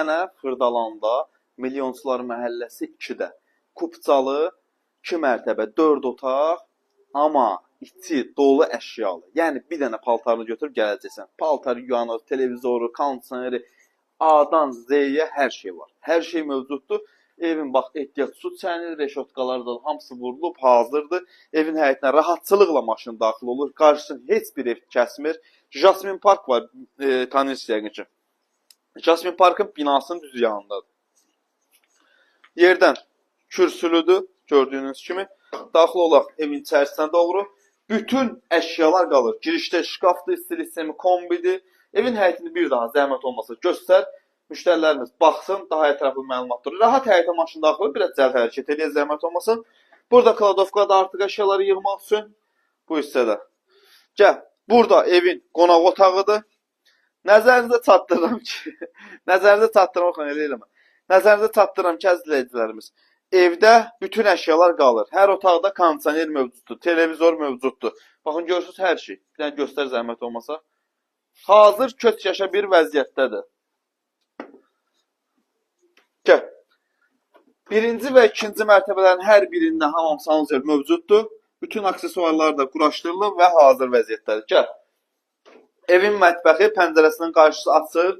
Dənə Xırdalanda, Milyonçular məhəlləsi 2-də. Kupçalı 2 mərtəbə, 4 otaq, amma içi dolu əşyalı. Yəni bir dənə paltarını götürüb gələcəksən. Paltar yuyanı, televizoru, kondisioneri, A-dan Z-yə hər şey var. Hər şey mövcuddur. Evin bax ehtiyat su çəni, reşotkalar da hamısı vurulub, hazırdır. Evin həyətinə rahatçılıqla maşın daxil olur. Qarşısını heç bir ev kəsmir. Jasmin Park var, tanıyırsınız yəqin ki. Jasmin Parkın binasının düz yanındadır. Yerdən kürsülüdür, gördüyünüz kimi. Daxil olaq evin içərisinə doğru. Bütün əşyalar qalır. Girişdə şkafdır, stil sistemi, kombidir. Evin həyətini bir daha zəhmət olmasa göstər. Müştərilərimiz baxsın, daha ətraflı məlumatdır. Rahat həyətə maşın daxil olur, biraz cəld hərəkət eləyək, zəhmət olmasın. Burada kladovkada artıq əşyaları yığmaq üçün bu hissədə. Gəl, burada evin qonaq otağıdır. Nəzərinizə çatdırıram ki, nəzərinizə çatdırıram, oxuyun, elə eləmə. Nəzərinizə çatdırıram ki, əziz izləyicilərimiz, evdə bütün əşyalar qalır. Hər otaqda kondisioner mövcuddur, televizor mövcuddur. Baxın, görürsünüz hər şey. Bir dənə göstər zəhmət olmasa. Hazır köç yaşa bir vəziyyətdədir. Gəl. Birinci və ikinci mərtəbələrin hər birində hamam sanuzel mövcuddur. Bütün aksesuarlar da quraşdırılıb və hazır vəziyyətdədir. Gəl. Evin mətbəxi pəncərəsinin qarşısı açıq.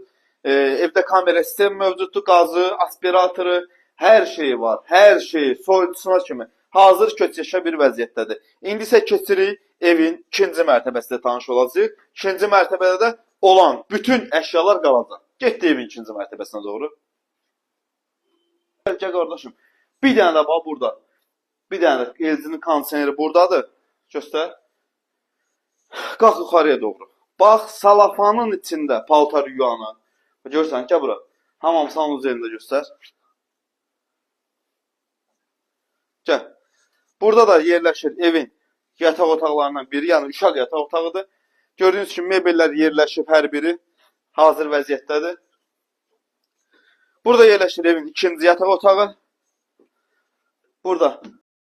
Evdə kamera sistemi mövcuddur, qazı, aspiratoru, hər şeyi var. Hər şeyi, soyuducusuna kimi hazır köç yaşa bir vəziyyətdədir. İndi isə keçirik evin ikinci mərtəbəsində tanış olacağıq. İkinci mərtəbədə də olan bütün əşyalar qalacaq. Getdik evin ikinci mərtəbəsinə doğru. Gəl qardaşım. Bir dənə də bax burada. Bir dənə də LG-nin kondisioneri buradadır. Göstər. Qalx yuxarıya doğru. Bax, salafanın içində paltar yuyanı. Görürsən, gəl bura. Hamam sanuzelini də göstər. Gəl. Burada da yerləşir evin yataq otaqlarından biri, yəni uşaq yataq otağıdır. Gördüyünüz kimi mebellər yerləşib hər biri hazır vəziyyətdədir. Burada yerləşir evin ikinci yataq otağı. Burada